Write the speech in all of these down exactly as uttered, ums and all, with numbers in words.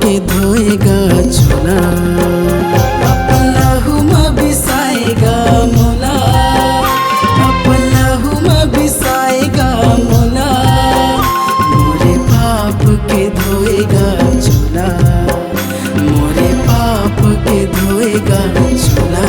के धोएगा चोला। अपन लहू म बिसाएगा मोला, अपन लहू म बिसाएगा मोला। मोरे पाप के धोएगा चोला, मोरे पाप के धोएगा चोला।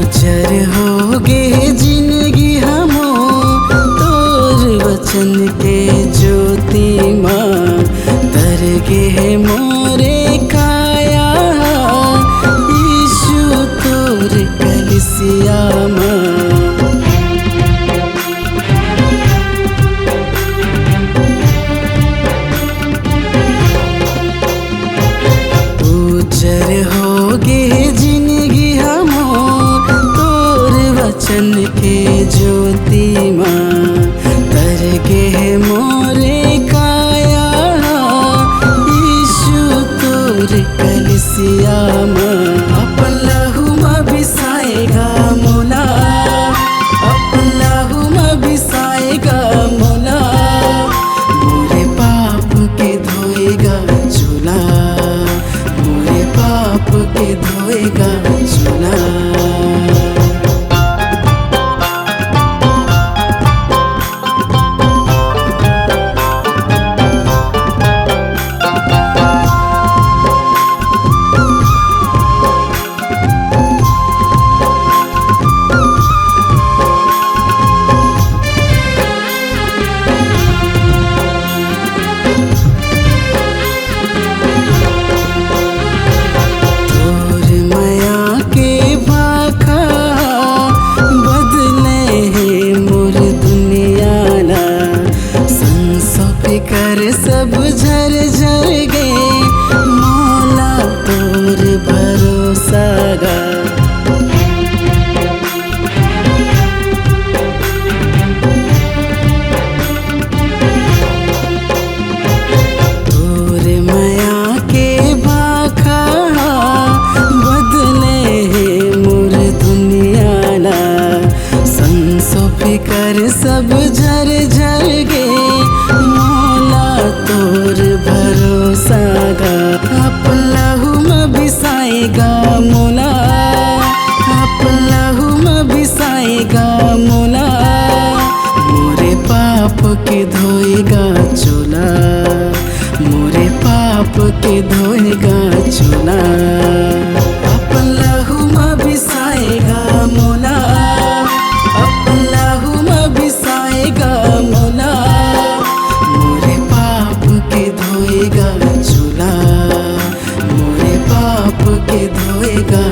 उजर होगे जिनगी हमो तोर वचन के ज्योति मा, तर गे हे मोरे काया यीशु तोर कलिसिया मा। उजर होगे जिनगी हमो तोर वचन के ज्योति मा, तर गे हे मोरे काया यीशु तोर कलिसिया मा। अपन लहू म बिसाएगा मोला, अपन लहू म बिसाएगा मोला। मोरे पाप के धोएगा चोला, मोरे पाप के धोएगा चोला। तोर मया के भाखा बदले हे मोर दुनिया ला। संसो फिकर सब झर झर गे, मोला तोर भरोसा गा। तोर मया के भाखा बदले हे मोर दुनिया ला। संसो फिकर सब झर झर गे, मोला तोर भरोसा गा। अपन लहू म बिसाएगा मोला, अपन लहू म बिसाएगा मोला। मोरे पाप के धोएगा चोला, मोरे पाप के धोएगा चोला। अपन लहू म बिसाएगा मोला, अपन लहू म बिसाएगा मोला। मोरे पाप के धोएगा चोला, मोरे पाप के धोएगा